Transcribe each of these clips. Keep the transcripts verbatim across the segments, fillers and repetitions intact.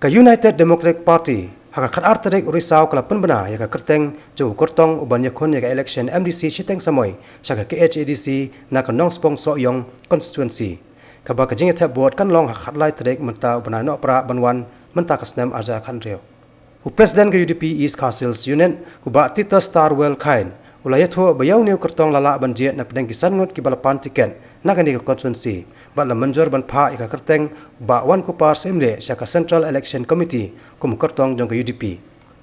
Ka United Democratic Party ha ka khatar tarik u Risaw ka la pynbna ïa ka kyrteng jong u kyrtong u ban ïakhun ïa ka election M D C shiteng samoi sha ka K H A D C na ka Nongspong Sohiong constituency, kaba ka jingïathep vote kan long ha ka khatlai tarik mynta u bnai Nohprah ban wan mynta ka snem arhajar khathynriew. U President ka U D P East Khasi Hills Unit, u Bah Titus Starwell Chyne, u la ïathuh ba ïa une u kyrtong la lah ban jied na pdeng ki san ngut kiba la pan tiket na kane ka constituency, bad la mynjur ban phah ïa ka kyrteng u Bah Wankupar Syiemlieh sha ka Central Election Committee kum u kyrtong jong ka U D P.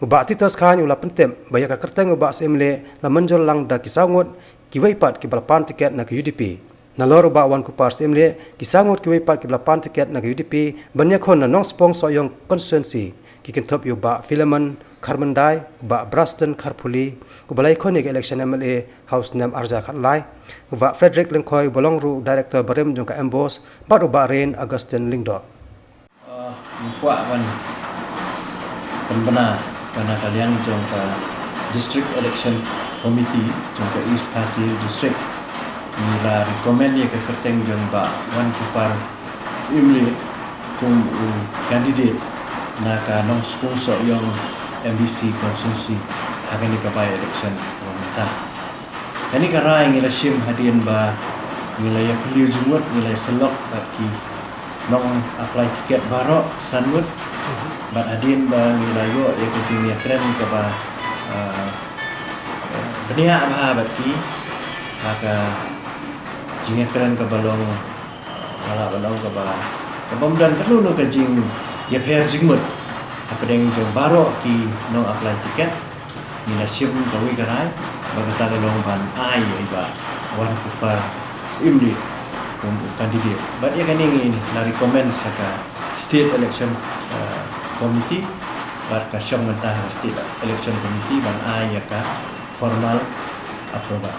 U Bah Titus Chyne u la pyntip ba ïa ka kyrteng u Bah Syiemlieh la mynjur lang da ki saw ngut kiwei pat kiba la pan tiket na ka U D P. Nalor u Bah Wankupar Syiemlieh, ki saw ngut kiwei pat kiba la pan tiket na ka U D P ban ïakhun na Nongspong Sohiong constituency ki kynthup ïa u Bah Philemon Kharmyndai, u Bah Braston Kharphuli, uba la ïakhun ïa ka election M L A ha u snem arhajar khatlai, u Bah Frederick Lyngkhoi, uba long ruh u Director barim jong ka MBOSE, bad u Bah Rein Augustine Lyngdoh. Ah, ngi kwah ban pynbna ba na ka liang jong ka District Election Committee jong ka East Khasi Hills District, ngi la recommend ïa ka kyrteng jong Bah Wankupar Syiemlieh kum u candidate na ka Nongspong Sohiong M D C constituency ha kane ka by election kaba mynta. Kane ka rai ngi la shim hadien ba ngi la ïa phylliew jingmut, ngi la ïa sylloh bad ki nong apply ticket baroh san ngut. Bad hadien ba ngi la ïoh ïa ka jingïakren kaba, ah, bniah bha bad ki, ha ka jingïakren kaba long, ah, nga lah ban ong kaba, kaba ym don kano kano ka jingïapher jingmut hapdeng jong baroh ki nong apply ticket. Ngi la shim kawei ka rai ba kata ka long ban ai ïa i Bah Wankupar Syiemlieh kum u candidate. Bad ïa kane ngi la recommend sha ka State Election, eh, Committee, bad ka shong mynta ha ka State Election Committee ban ai ïa ka formal approval.